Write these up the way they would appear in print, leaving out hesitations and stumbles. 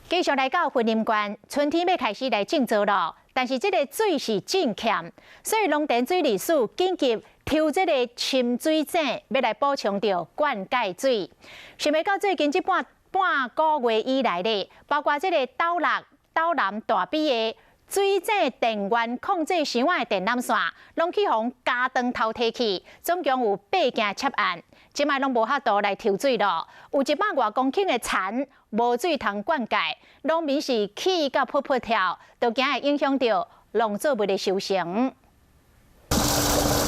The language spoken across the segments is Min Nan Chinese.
繼續來到雲林縣，春天欲開始來種稻囉，但是這個水是真欠，所以農田水利署緊急抽這個深水井，欲來補充著灌溉水。想袂到最近這半個月以來咧，包括這個斗六、斗南、大埤的水井電源控制箱的電纜線，攏去予加長偷提去，總共有八件窃案。這擺攏無法度來抽水囉，有100外公頃的田無水通灌溉，農民是氣甲噗噗跳，都驚會影響著農作物的收成。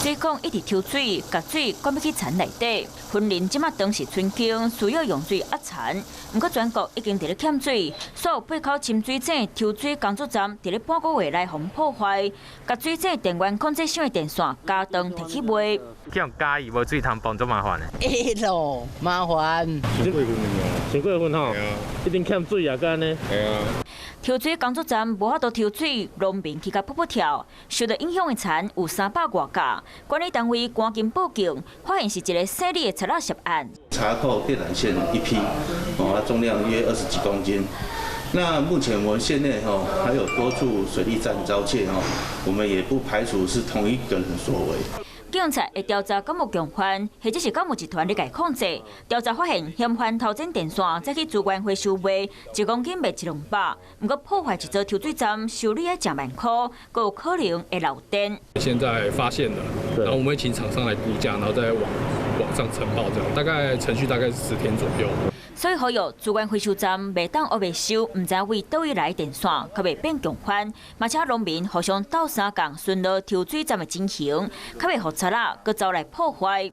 水管一直抽水，共水灌欲去田內底。雲林這馬當是春耕，需要用水壓田。毋過全國已經佇咧欠水，所有八口深水井抽水工作站佇咧半個月內予破壞，共水井電源控制箱的電線加長提去賣。去予加伊無水通泵足麻煩的。會囉，麻煩。真過分啊！真過分吼！一定欠水啊，敢按呢？會啊。抽水工作站無法度抽水，農民氣甲噗噗跳。受到影響的田有300外甲，管理單位趕緊報警，發現是一个細膩的賊仔涉案。查扣電纜線一批，哦，重量約20幾公斤。那目前我們縣內吼還有多處水利站遭竊吼，我們也不排除是同一個人所為。警察會調查敢有共犯，或者是敢有集團咧共控制。調查發現，嫌犯偷剪電線，再去資源回收賣，1公斤賣一兩百。毋過破壞一座抽水站，修理愛誠萬箍，閣有可能會漏電。現在發現了，然後我們會請廠商來估價，然後再網上呈報，這樣大概程序大概是10天左右。所以呼籲資源回收站袂當烏白收，毋知為佗位來電線，較袂變共犯。嘛請農民互相鬥相共，巡邏抽水站的情形，較袂予賊仔閣走來破壞。